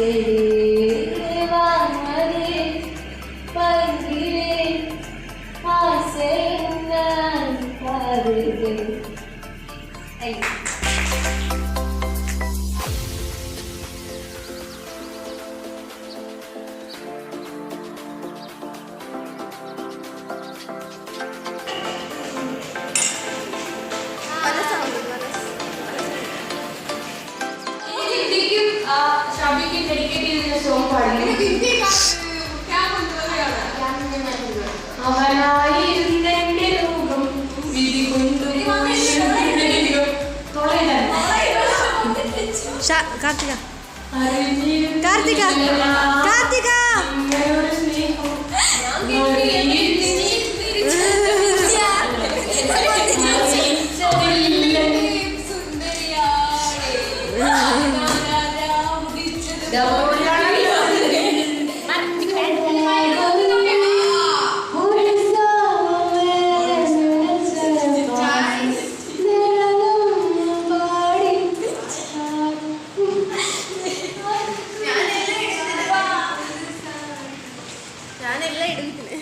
Thank you. ഷാബിക്ക് dedicate ചെയ്ത song പാടുന്നു. അവനായിരുന്നെന്റെ ലോകം, വിധി കൊണ്ടു. കാർത്തിക, കാർത്തിക, കാർത്തിക. ഇങ്ങനൊരു സ്നേഹം. ഞാനെല്ലാം ഇടുന്നത്.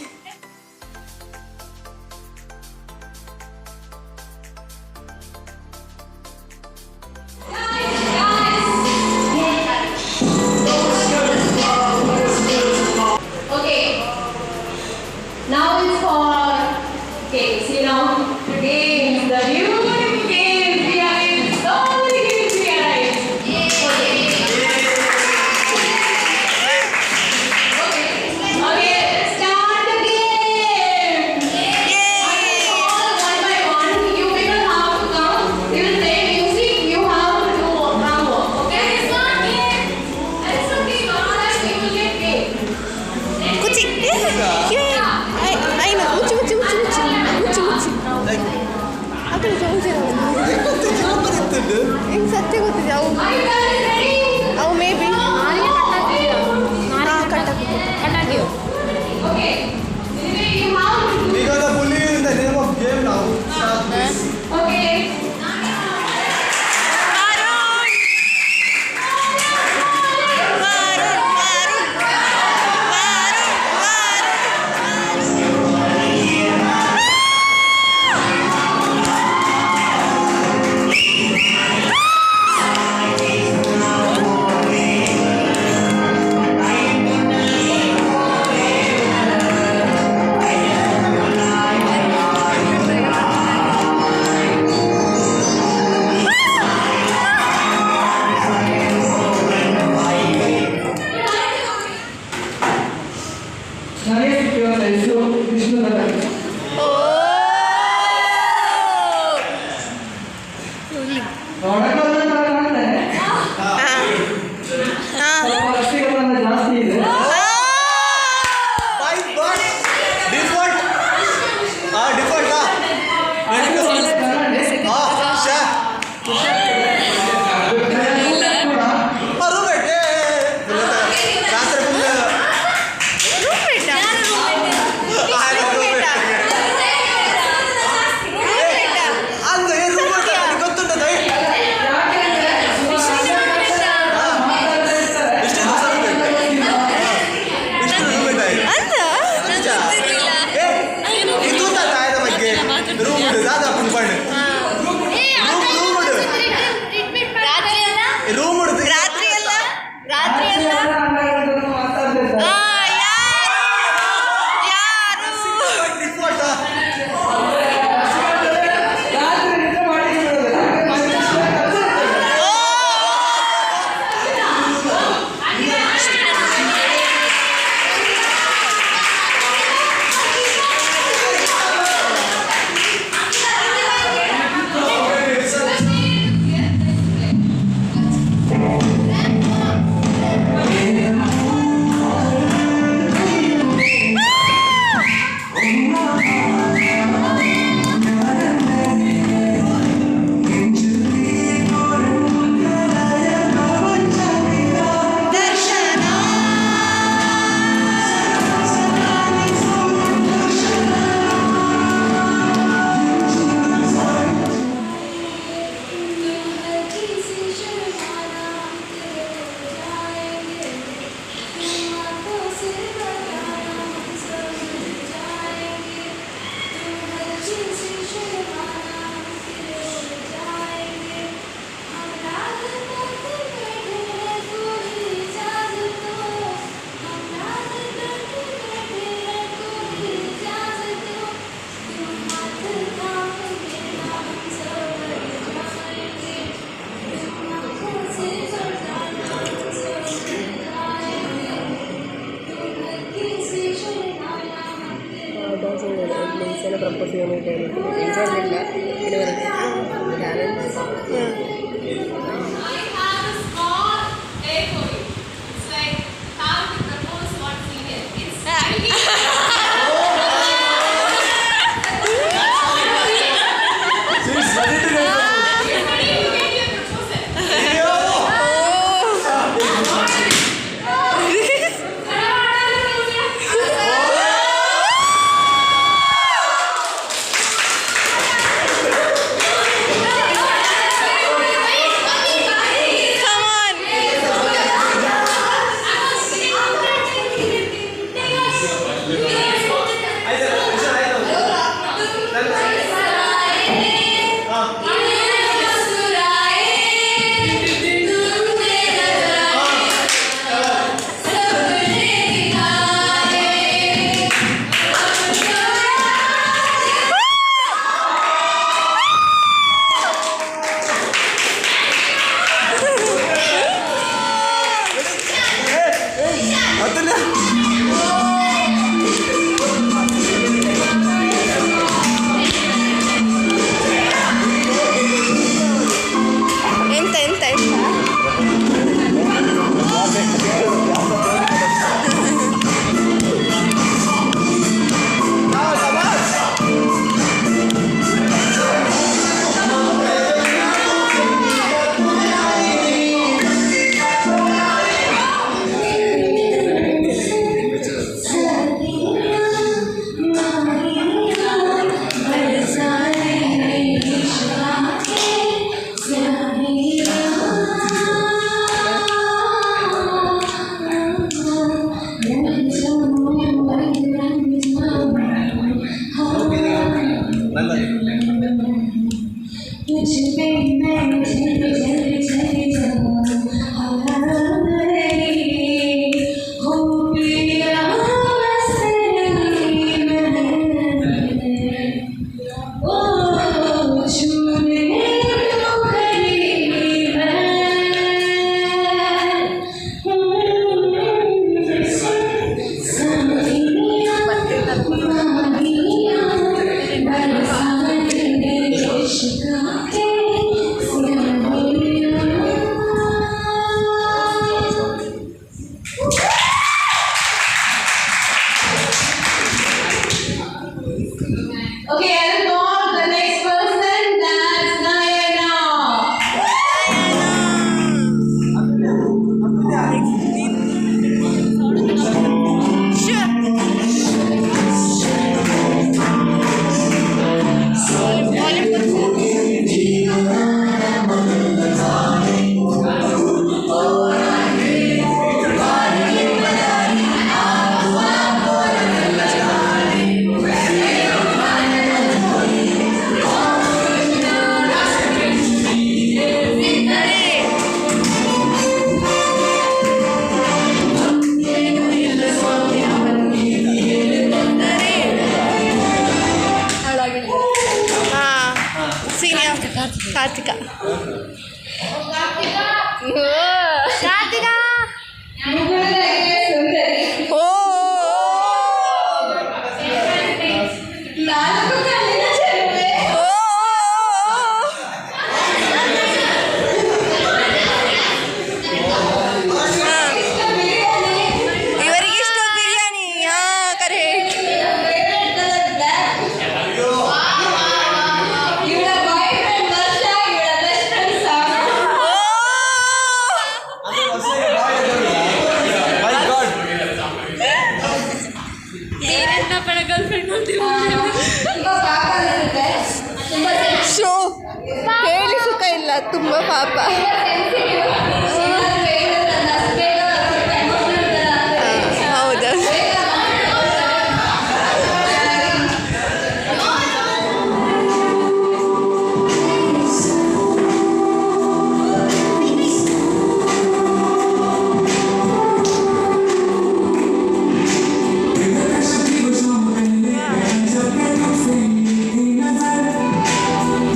പ്രപ്പോസ് ചെയ്യാനായിട്ട് എനിക്ക് ഓർമ്മയില്ല ഇങ്ങനെ പറഞ്ഞു talent. I have a small day for you. It's like how to propose one female. It's I will give She's ready to go. you ready to get your proposal. Come on. അതല്ല. ಎಂತ ಎಂತ ಎಂತ? तुझ पे मैं चल चल चल जाऊं हो पिया बस मैं ओ छूने को करीब मैं Okay, I'll call the next person. That's Nayana. ಹಾ, ಸೀನಿಯರ್ ಕಾರ್ತಿಕ. ಕಾರ್ತಿಕ. ಓ. ನಾಲ್ಕು ಕಣ್ಣಿನ ಚೆಲುವೆ. ಓ. ಇವರಿಗಿಷ್ಟ ಬಿರಿಯಾನಿ. ಹಾ, ಕರೆಕ್ಟ್. Favorite color black. ಇವಳ ಬಾಯ್ ಫ್ರೆಂಡ್ ವರ್ಷ, ಇವಳ ಬೆಸ್ಟ್ ಫ್ರೆಂಡ್ ಸಾನು. ಓ. My God. ತುಂಬಾ ಪಾಪ ಅನ್ಸುತ್ತೆ, ತುಂಬಾ ಶೋ ಹೇಳಿ ಸುಖ ಇಲ್ಲ, ತುಂಬ ಪಾಪ. ಸೆನ್ಸಿಟಿವ್. ಏನಾದ್ರು ಹೇಳಿದ್ರೆ ಅದನ್ನ ಅಷ್ಟು ಬೇಗ ಸ್ವಲ್ಪ ಎಮೋಷನಲ್ ತರ ಆಗ್ತಾರೆ. ಹೌದು. ಬೇಗ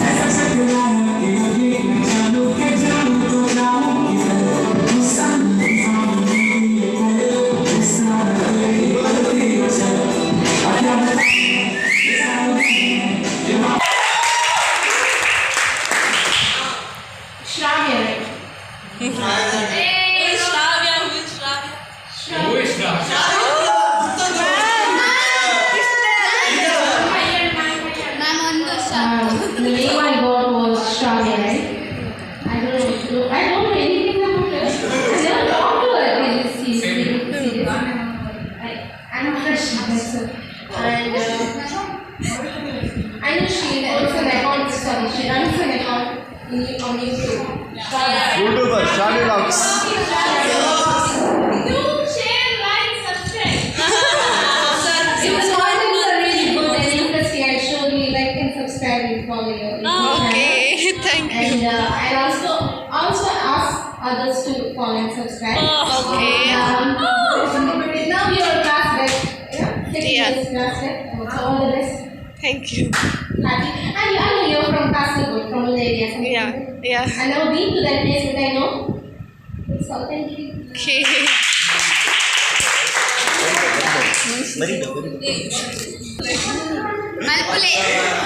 ऐसा शक्ल आया कि अभी मैं जानू के जानू तो जाऊं. Yeah. Last step. So all the best. Thank you. Happy. And you, I know you're from Kasaragod, from India. Something Yeah, like that. yeah. I never been to that place, but I know. So thank you. Okay.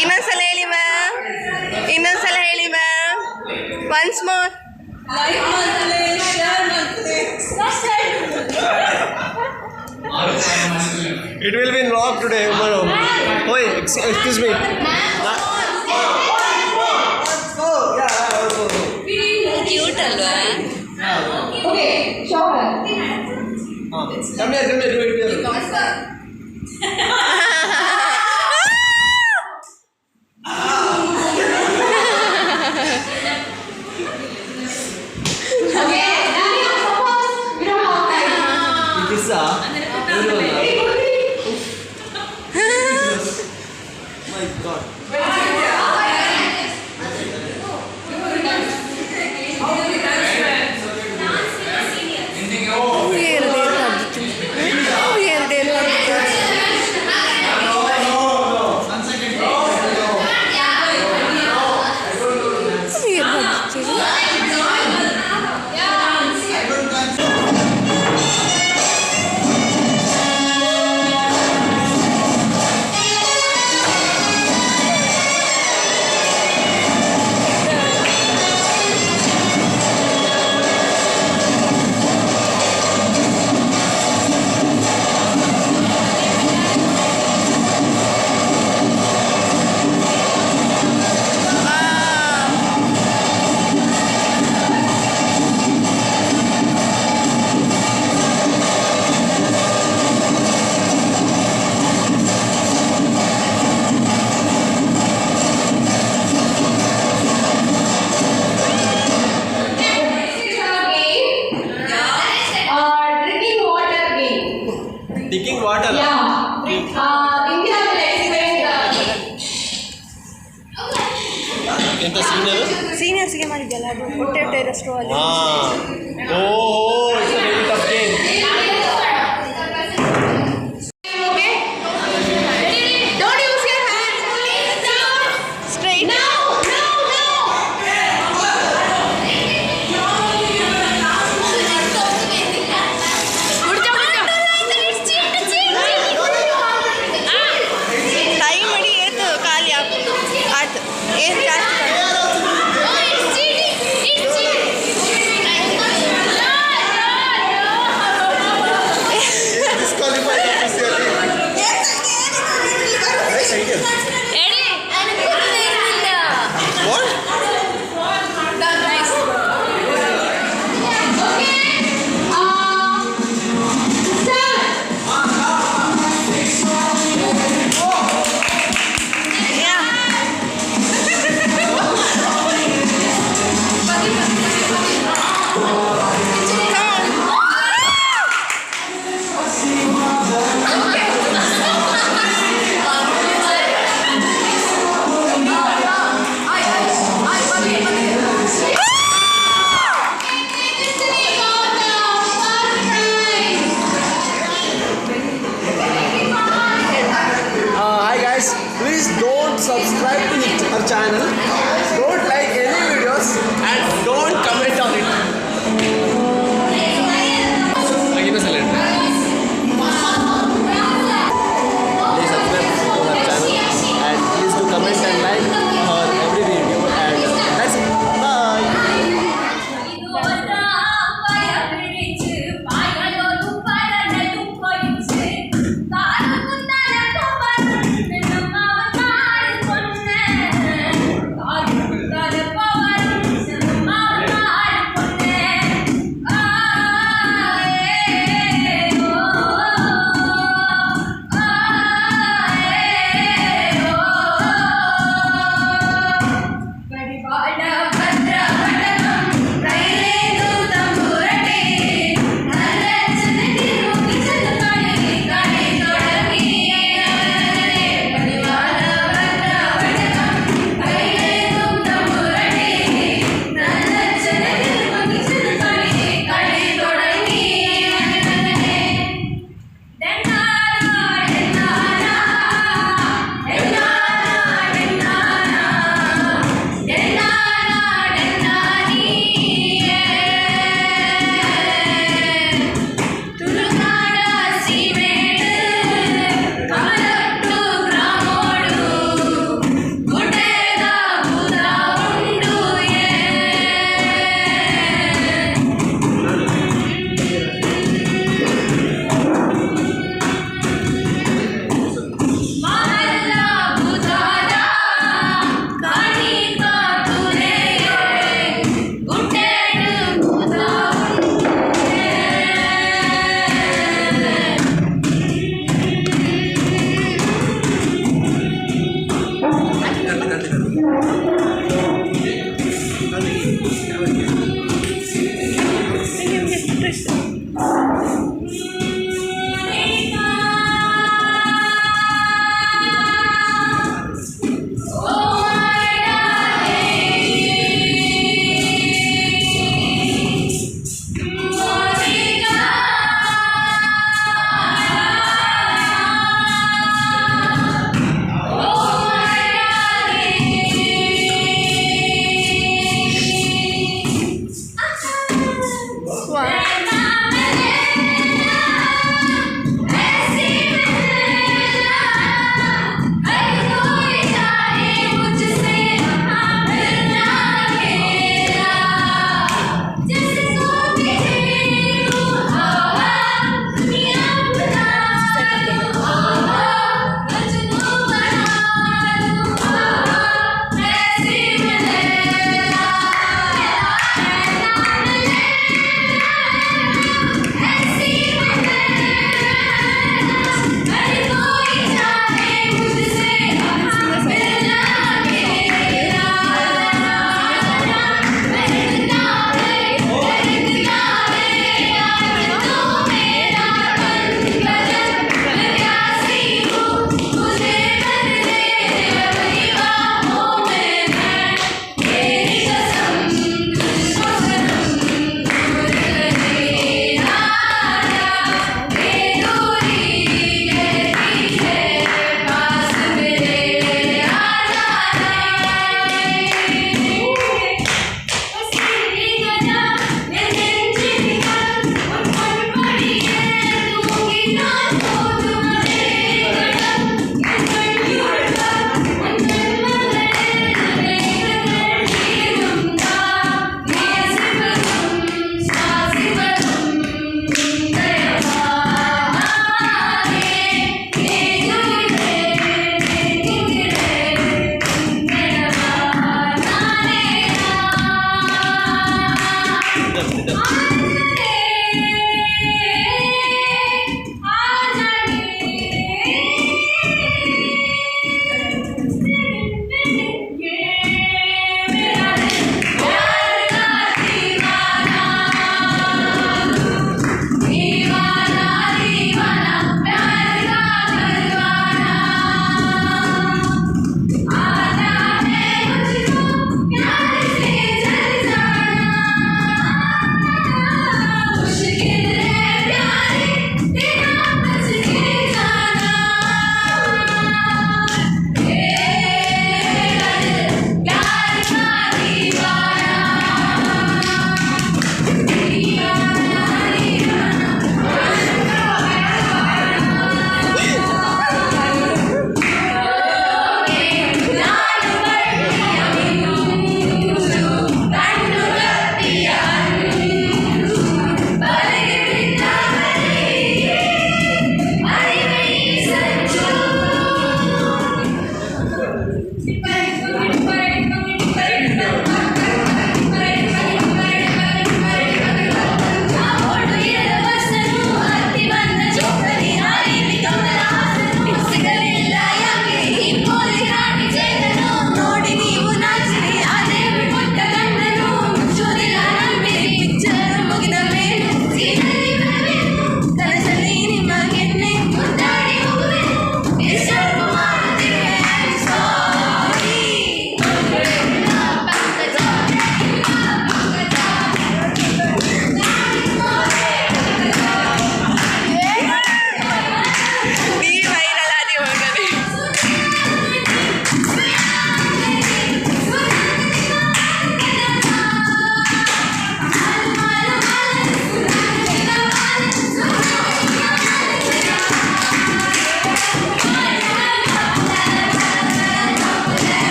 ಇನ್ನೊಂದ್ಸಲ ಹೇಳಿ ma'am, ಇನ್ನೊಂದ್ಸಲ ಹೇಳಿ ma'am, once more. It will be in vlog today, tomorrow. Oi, excuse me. Cute ಅಲ್ವಾ? Okay, show her. Come here, come here, do it here. Okay, now suppose we don't have time. It is a. My God. ಎರಡೇನು ಎರಡೇನು. This is our game. Drinking water game. Drinking water. Yeah. India will explain the ಎಂತ senior? ಸೀನಿಯರ್ಸ್ಗೆ ಮಾಡಿದ್ಯಲ್ಲ ಅದು, ಹೊಟ್ಟೆ ಹೊಟ್ಟೆ resto ಅಲ್ಲಿ. ಹಾ, ಓಹೋ, it's a very tough game. Okay. Don't use your hands. Straight. No, no, no. Time ಮಾಡಿ ಏತು ಖಾಲಿ ಆಪುಂಡು ಆತು ಏನು ಜಾಸ್ತಿ.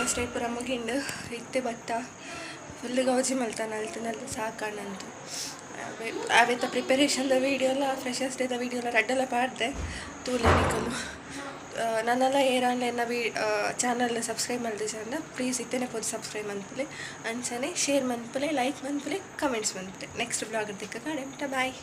ಫ್ರೆಶರ್ಸ್ ಡೇ ಪೂರ ಮುಗಿಂಡು. ಇತ್ತೆ ಬತ್ತ ಫುಲ್ ಗೌಜಿ ಮಲ್ತ ನಲ್ತು ನಲ್ತು ಸಾಕಾಣಂತು. ಅವೆತ ಪ್ರಿಪರೇಷನ್ದ ವೀಡಿಯೋಲ, ಫ್ರೆಶರ್ಸ್ ಡೇದ ವೀಡಿಯೋಲ ರಡ್ಡಲ ಪಾಡ್ದೆ, ತೂಲೆ ನಿಕುಲು. ನನ್ನಲ ಏರಾಂಡ್ಲ ವಿ ಚಾನಲ್ ಸಬ್ಸ್ಕ್ರೈಬ್ ಮಲ್ದಿಜಾಂಡ ಪ್ಲೀಸ್ ಇತ್ತೆನೆ ಪೋದು ಸಬ್ಸ್ಕ್ರೈಬ್ ಮನ್ಪುಲೆ. ಅಂಚನೆ ಶೇರ್ ಮನ್ಪುಲೆ, ಲೈಕ್ ಮನ್ಪುಲೆ, ಕಮೆಂಟ್ಸ್ ಮನ್ಪುಲೆ. ನೆಕ್ಸ್ಟ್ ವ್ಲಾಗ್ ತಿಕ್ಕ ಕಾಡೆ. ಬಾಯ್.